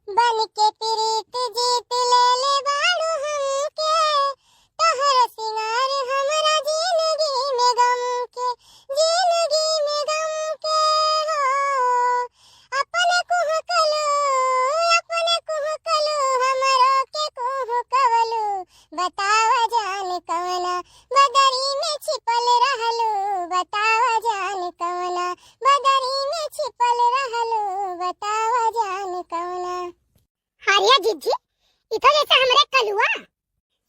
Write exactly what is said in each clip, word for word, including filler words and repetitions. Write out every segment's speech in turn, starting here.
बन के प्रीत जीत ले ले बाड़ू हमके, तोहर सिंगार हमरा जिंदगी में गम के, जिंदगी में गम के हो। अपने कुहकलू, अपने कुहकलू, हमरो के कुहकवलू। बतावा जान कवना बदरी में छिपल रहलू, बतावा जान कवना बदरी में छिपल रहलू, बतावा जान कवना। अरे जिज्जी, ई तो जैसे हमरे कलुआ।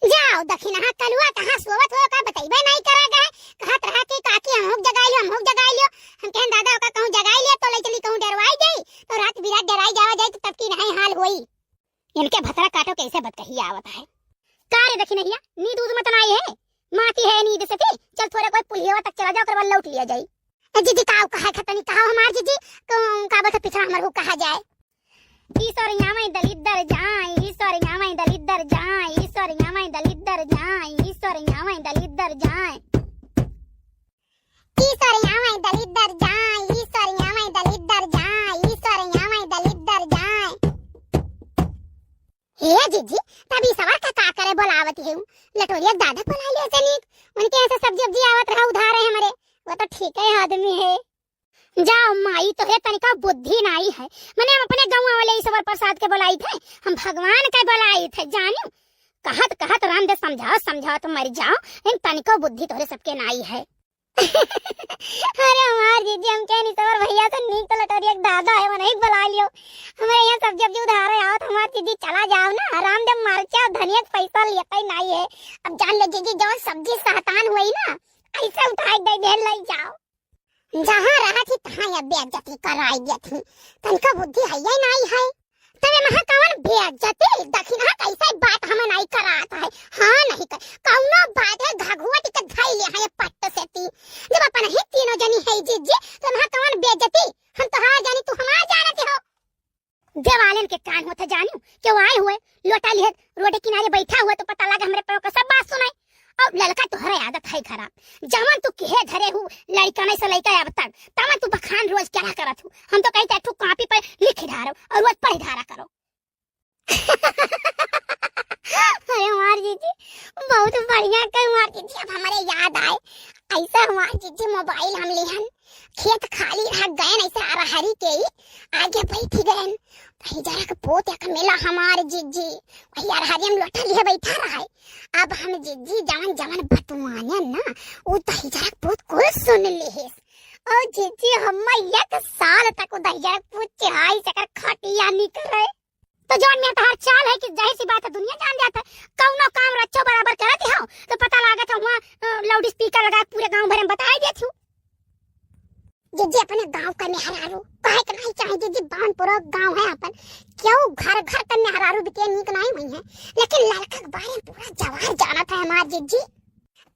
जाओ दखिनहा, कलुआ कहाँ सोवत हो, का बतइबे नाहीं करा गए। कहत रहा कि काकी हमहूँ जगाई लियो, हमहूँ जगाई लियो। हम कहेन दादा ओका कहूँ जगाई लियो तो ले चली कहूँ डरवाई जाई, तो रात बिरात डराई जावा जाई तो तब की नहीं हाल होई। इनके भतरा काटो कैसे बतकही आवत है। का रे दखिनहिया, नींद उद मत ना आई है? माती है नींद से थी, चल थोड़े कोई पुलियवा तक चला जाओ, ओकर बाद लौट लिया जाई। ए जिज्जी, का कहा खतनी, कहा हमार जिज्जी, का, का बता पिछड़ा हमर हो कहा जाए। ईश्वरिया में दलिद्दर जाए, ईश्वरिया में दलिद्दर जाए, ईश्वरिया में दलिद्दर जाए, ईश्वरिया में दलिद्दर जाए। ईश्वरिया में दलिद्दर जाए, ईश्वरिया में दलिद्दर जाए, ईश्वरिया में दलिद्दर जाए। हे जिज्जी, तब ई सवर का, का करे बोलावत है? लटोरिया दादा बोला लियो जनीक, उनके यहाँ से सब्जी उब्जी आवत रहा उधार है हमरे, वो तो ठीक है आदमी है। जाओ माई, तोहरे तनिका बुद्धि नाई है। मने हम अपने गाँव वाले ईश्वर प्रसाद के बोलाई थे, हम भगवान के बोलाई थे, जानियो। कहत कहत राम दे समझाओ समझाओ तो मर जाओ, इन तनिको बुद्धि तोहरे सबके नाई है। अरे हमार जिज्जी, हम कहेन ईश्वर भैया से नीक तो लटोरिया के दादा है, वनही के बोला लियो। हमरे यहाँ सब्जी उब्जी उधार है, आवत हमार जिज्जी चला जाओ ना, राम दे मरचा धनिया के पैसा लेता ही नाई है। अब जान ले जिज्जी, जौन सब्जी सहतान हुई ना, ऐसे उठाए दे दे, ले जाओ। जहाँ रहत ही तहाँ या बेइज्जती कराई देत ही। तनिको बुद्धि है या नाई है? तबे महा कवन बेइज्जती? दखिनहा कैसे बात हमें नाई करात है? हाँ नहीं कर, कौनो बात है, घघुआ टिके धई ले है पट्ट से ती। जब अपन ही तीनों जनी है जिज्जी, तो महा कवन बेइज्जती? हम तोहार जानी, तू हमार जानत हो। देवालन के कान होत है जानियो, केहू आए हुए, लोटा लिहे, रोडे किनारे बैठा हुआ तो पता लगा हमरे पेव का सब बात सुनाई। और ललका तोहरे आदत है खराब, जवन तू किहे धरे हु लड़का नहीं से लड़का अब तक, तवन तू बखान रोज क्या करत हु। हम तो कही एक ठो कॉपी पर लिख धारो और रोज पढ़ धारा करो। अरे हमार जिज्जी, बहुत बढ़िया कहे हमार जिज्जी। अब हमरे याद आए, ऐसा हमार जिज्जी मोबाइल हम लिहन, खेत खाली रह गए, ऐसे अरहरी के ही आगे बैठ गए। दहिजरा के पूत एक मिला हमार जिज्जी, वही अरहरी हम लोटा लिए बैठा रहे। अब हम जिज्जी जवन जवन बतुआने ना, उ दहिजरा के पूत कुल सुन लिहिस। और जिज्जी हम एक साल तक उ दहिजरा के पूत चिढ़ाई से कर खटिया नहीं करे। तो जौन में तहार चाल है कि जाहिर सी बात है, दुनिया जान जात है, कौनो काम रच्चो बराबर करत हो तो पता लागत है हुआ, अ, लाउड स्पीकर लगा के पूरे गांव भरे में बताई देत हूँ। जिज्जी अपने गांव का मेहरारू कहे के नहीं चाहे जिज्जी, बावन पूरा गांव है अपन, क्यों घर घर का मेहरारू बिटिया नीक नहीं हुई है, लेकिन ललका के बारे में पूरा जवार जानत है हमार जिज्जी।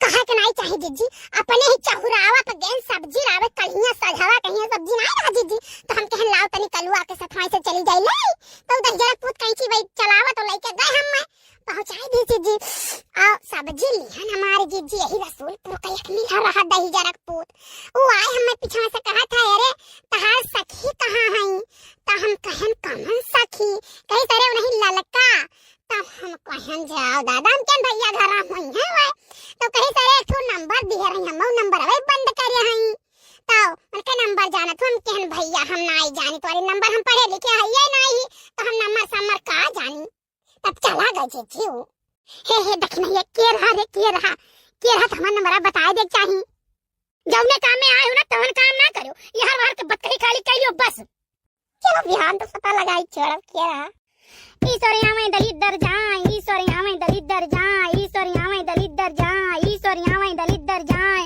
कहे के नाई चाही जिज्जी, अपने ही चहुरावा पे गेन सब्जी लावे, कहिया सझवा कहिया सब्जी नाई रहा जिज्जी, तो हम कहन लाओ तनी कलुआ के सथवाई से चली जाई ले, तो दहिजरा के पूत कैंची वही चलावा तो लेके गए हम मैं पहुंचाई दी जिज्जी। आ सब्जी लिहन हमारे जिज्जी यही रसूलपुर का एक लिहा रहा दहिजरा के पूत, वो आए हमें पीछे से कहा था, "अरे तहार सखी कहाँ है?" तो हम कहन, "कमन सखी?" कही, "अरे नहीं ललका।" तब हम कहन, "जाओ दादा, हम केन भैया घर हुई हैं वह।" तो कही, "सर एक ठो नंबर दिए रही, हम वो नंबर अबे बंद करे हई।" तो उनके नंबर जानत हो, हम केन भैया, हम नाई जानी तोरे नंबर, हम पढ़े लिखे हई ये नाई, तो हम नंबर सम्मर का जानी। तब चला गए जिज्जी। हे हे दखिनहिया, के रहा रे, के रहा, के रहा तो हमार नंबर बताए दे चाही। जौने काम में आए हो ना तवन काम ना करो, यहाँ बाहर के बतकही खाली कह लियो बस। चलो बिहान तो पता लगाई छोड़ब के रहा। ईश्वरिया में दलिद्दर जाए, ईश्वरिया में दलिद्दर जाए, ईश्वरिया में दलिद्दर जाए, ईश्वरिया में दलिद्दर जाए।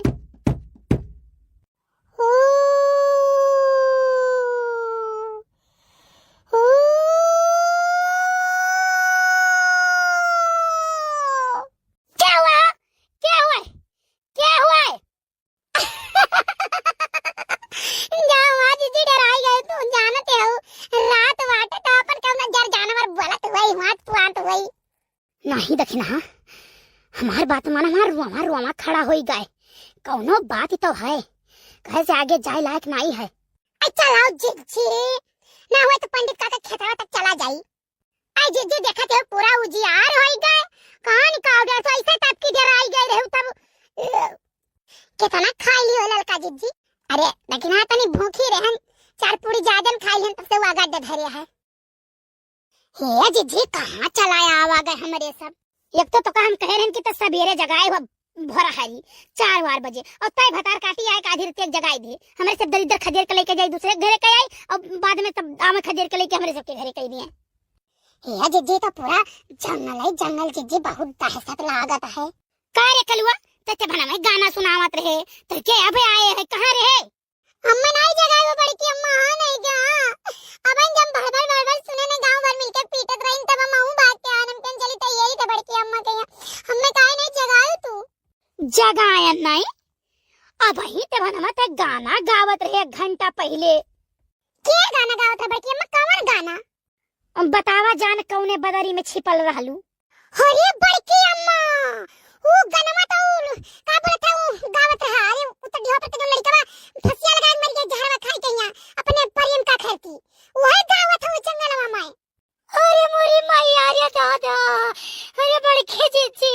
ओ, ओ, क्या हुआ? क्या हुआ? क्या हुआ? जाओ आज जी डराई गए, तू जानते हो, रात बाटे तो अपन कौनो जर जानवर बोलत हुई, हुआत पुआत हुई। नहीं दखिनहा, हमार बात माना, हमार रोमा रोमा खड़ा होई गए। कौनो बात ही तो है, कहे से आगे जाए लायक नहीं है। अच्छा लाओ जिज्जी, ना हुए तो पंडित काका खेतवा तक चला जाई। है। हे जिज्जी, कहाँ चलाया आवा गए हमरे सब? एक तो, तो का हम कहे रहन कि तो सबेरे जगाए हो भोरहरी चार वार बजे, और तय भतार काटी आए का आधी रात एक जगाए दे। हमरे सब दरिद्र खदेर के लेके जाई दूसरे घरे के आई, और बाद में तब आवे खदेर के लेके हमरे सबके घरे कह दिए। हे जिज्जी, तो पूरा जंगल है जंगल जिज्जी, बहुत दहशत लागत है। का रे कलुआ, ते ते भला में गाना सुनावत रहे, तो के अबे आए है, कहाँ रहे? अम्मा नाई जगाए वो बड़की अम्मा, हाँ नाई गा। अब हम जब बड़बड़ बड़बड़ सुने ने गाँव भर मिलके पीटत रही, तब हम आहू भाग के आन, हम कहन चली तैयारी थे बड़की अम्मा के यहाँ। हमें काहे नाई जगाए तू? जगायन नाई, अबही ते भला में ते गाना गावत रहे एक घंटा पहिले। के गाना गावत रहे बड़की अम्मा, कौन गाना? बतावा जान कौने बदरी में छिपल रहलू। अरे बड़की अम्मा, ऊ गनवा तो ऊ, का बोलत है, ऊ गावत रहा। अरे ऊ तो डिहो पर के जो लड़कवा फसिया लगा के मर गया, जहरवा खाई के यहाँ, अपने प्रेम का खैर की। वही गावत है ऊ जंगलवा में। अरे मोरी माई, अरे दादा, अरे बड़की जिज्जी।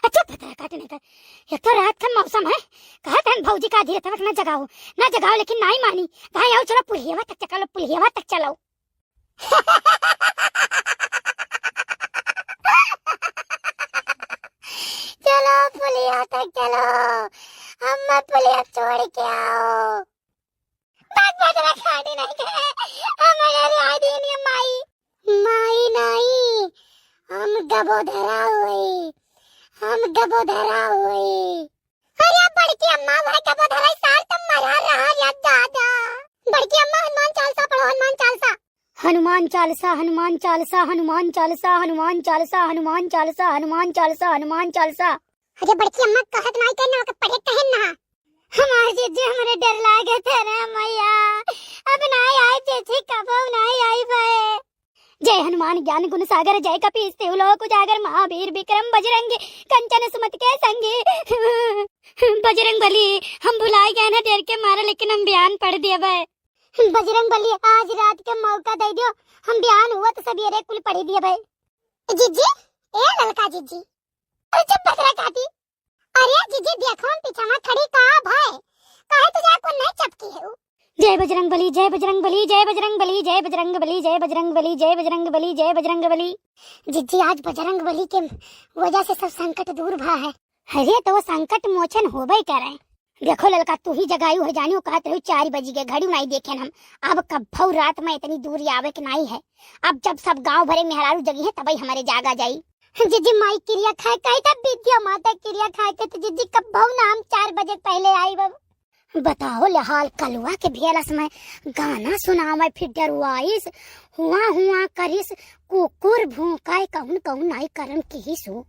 अच्छा, पता है काटे नहीं कर। एक तो रात का मौसम है, कहा था भौजी का आधी रात तक ना जगाओ, ना जगाओ, लेकिन नाई मानी। कहा आओ चलो पुलियावा तक चलो, पुलियावा तक चलो। चलो पुलिया तक चलो, हम पुलिया छोड़ के आओ। बात बात में खाटी नहीं के, हम अगर राय देनी माई। माई नहीं, हम गबो धरा हुई, हम गबो धरा हुई। अरे बड़की अम्मा, भाई कबो धरा सार तब मरा रहा या दादा। बड़की अम्मा हनुमान चालीसा पढ़ो, हनुमान चालीसा। हनुमान चालीसा, हनुमान चालीसा, हनुमान चालीसा, हनुमान चालीसा, हनुमान चालीसा, हनुमान चालीसा, हनुमान चालीसा। अरे बड़की अम्मा कहत नाई कहन ना, ओके पढ़े कहन ना। हमार जिज्जी हमरे डर लागत है रे मैया, अब नाई आई जिज्जी, कबो नाई आई बे। जय हनुमान ज्ञान गुण सागर, जय कपीस तिहु लोक उजागर, महावीर विक्रम बजरंगी, कंचन सुमति के संगी। बजरंग बली, हम भुलाए गए ना, डर के मारे, लेकिन हम बयान पढ़ दिए बे। बजरंग बली, आज रात के मौका दे दियो, हम बयान हुआ तो सबेरे कुल पढ़ी दिए बे। जिज्जी, ए ललका जिज्जी, अरे चुप बकरा काटी। अरे जिज्जी, देखो हम पीछा में खड़ी का भाई, काहे तुझे को नहीं चपकी है उ? जय बजरंग बली, जय बजरंग बली, जय बजरंग बली, जय बजरंग बली, जय बजरंग बली, जय बजरंग बली, जय बजरंग बली। जिज्जी, आज बजरंग बली के वजह से सब संकट दूर भा है। अरे तो वो संकट मोचन होबे करे। देखो ललका, तू ही जगायु है जानियो, कहत रहू चार बजी के, घड़ी नाई देखेन हम। अब कभऊ रात में इतनी दूर आवे के नाई है। अब जब सब गांव भरे मेहरारू जगी है तबई हमरे जागा जाई। जिज्जी माई किरिया खाए कही तब विद्या माता किरिया खाए के तो जिज्जी कभऊ ना हम चार बजे पहले आई बाबू। बताओ ले हाल कलुआ के भेलस में गाना सुनावे फिर डरुआइस, हुआ हुआ करिस, कुकुर भूकाए कहून कहून नाई करन किहिस हो।